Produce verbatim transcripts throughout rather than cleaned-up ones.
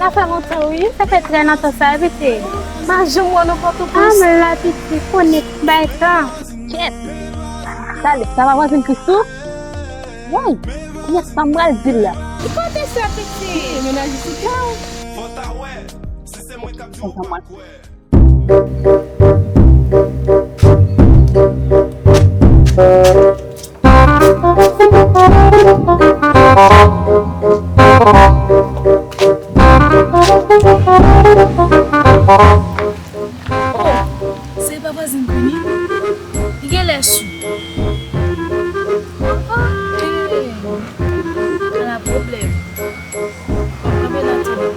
Sa fè lontan, wi. Sa fè trè lontan sa, wi, piti. M pa janm wè w nan Pòtoprens. Ah, mwen la, piti, konnen bay tan. Kèt. Talè, sa pa vwazin Kristou? Woy, kiyès sa m pral di l la? Ki kote sa, piti? Piti, mennaj isit la. Fò ta wè si se mwen k ap di yon pawòl. Oh, se pa vwazin Queenie? Li genlè sou. Oh, eh, ala pwoblèm. Kanpe la, tande.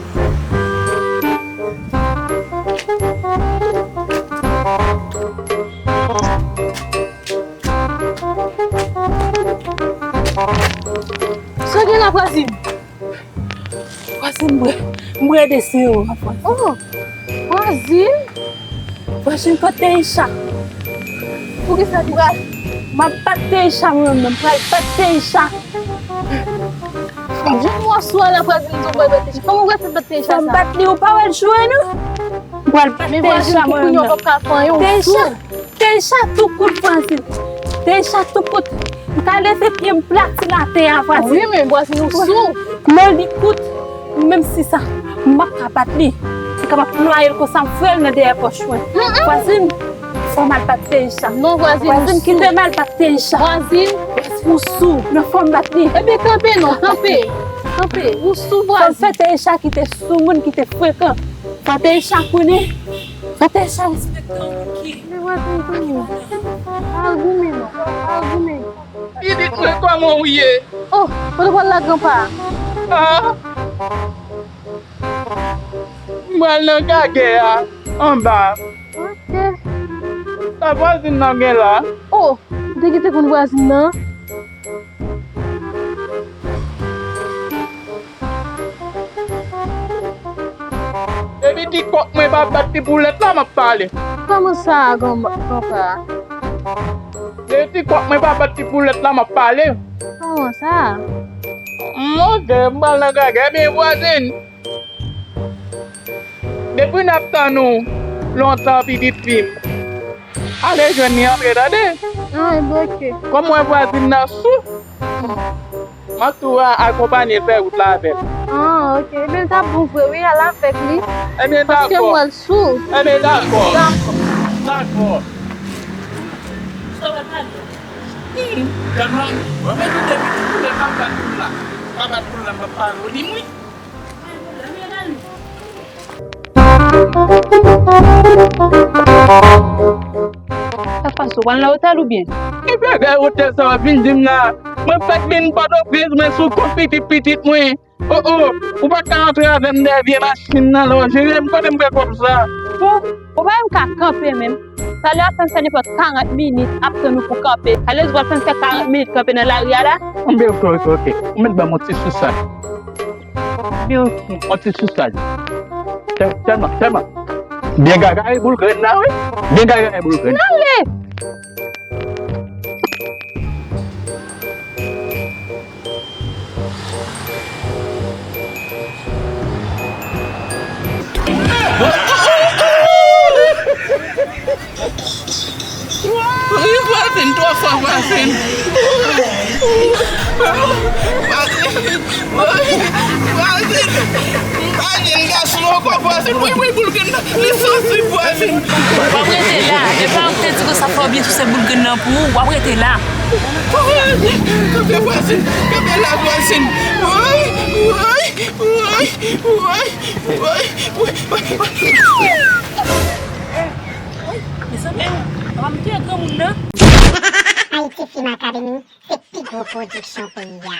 Sa gen la, vwazin? Vwazin, m bwè, m bwè de siro a, vwazin. Oh, vwazin? Vwazin, kote Isha? Poukisa m pral? M ap bat Teisha mwen menm, m pral bat Teisha. Jan m wè w sou a la, vwazin, m di w pral bat Teisha. Kòman w pral bat Teisha sa? Fò m bat li, ou pa wè l jwe nou? M pral bat Teisha mwen menm. Men vwazin, pou kounye a w p ap ka fè anyen, ou sou. Teisha tou kout, vwazin. Teisha tou kout. M ka leve pye m plati atè a, vwazin. Wi, men vwazin, ou sou. Non, li kout. Menm si sa, m p ap ka bat li. Se kapab m nwaye l konsa, m foure l nan dèyè pòch mwen. Vwazin, fò m al bat Teisha. Non, vwazin, ou sou. Vwazin, kite m al bat Teisha. Vwazin, ou sou. Non, fò m bat li. Ebyen, kanpe non, kanpe. Kanpe, ou sou, vwazin. Fò m fè Teisha kite soumoun, kite frekan. Fò Teisha konnen. Fò Teisha respekte yon moun ki... Men vwazin, konnen. Pa goumen non, pa goumen. Pitit mwen, kòman w ye? Oh, kote w pral la, granpa? Ah. M pral nan gagè a, anba. Ok. Sa vwazin nan gen la? Oh, ou te kite konn vwazin nan? Depi ti kòk mwen pa bat ti poulèt la, m ap pale. Kòman sa, gran, granpa? Depi ti kòk mwen pa bat ti poulèt la, m ap pale. Kòman sa? Monchè, m pral nan gagè, ebyen vwazin. Depi n ap tann ou lontan, pitit fi m. Ale jwenn li antre, tande? Ah, ebyen, ok. Kòm w wè vwazin nan sou, m ap tou a-, akonpanye l fè wout la avè l. Ah, ok. Ebyen, l t ap bon vre, wi, al avèk li. Ebyen, dakò. Paske m wè l sou. Ebyen, dakò. Dakò. Dakò. Sa w ap pale? Wi. Mwen menm, depi tout lè m ap bat poul la. M ap bat poul la, m ap pale w li, wi. Sa k pase, w pral nan otèl oubyen? Ki bagay otèl sa w ap vin di m la? Mwen fèk vin Pòtoprens, mwen sou kont pitit pitit mwen. Oh, oh, ou pa ka antre avè m dèyè vye machin nan, lè w jere m, kote m pran kòb sa? Bon, ou pa menm ka kanpe menm. Talè w ap fè m fè nenpòt karant minit ap tann ou pou kanpe. Alèz w ap fè m fè karant minit kanpe nan lari a la? Bon, ben, ok, ok, ok. Ou mèt ban m yon ti sousad. Byen, ok. Yon ti sousad. Sè-, sèlman, sèlman. Byen gagay boul grenn la, wi. Byen gagay boul grenn. N ale! Wi, vwazin, twò fò, vwazin. Vwazin, vwazin, m pa jwenn gason ankò, vwazin. Wi, wi, boul grenn nan, li sansib, vwazin. W ap rete la, epa m te di konsa fò w byen souse boul grenn nan pou ou, w ap rete la. Kanpe, vwazin, kanpe la, vwazin. Woy, woy, woy, woy, woy, woy, woy, woy. Mezanmi, papa m touye granmoun nan. Haiti Film Academy se pi gwo pwodiksyon peyi a.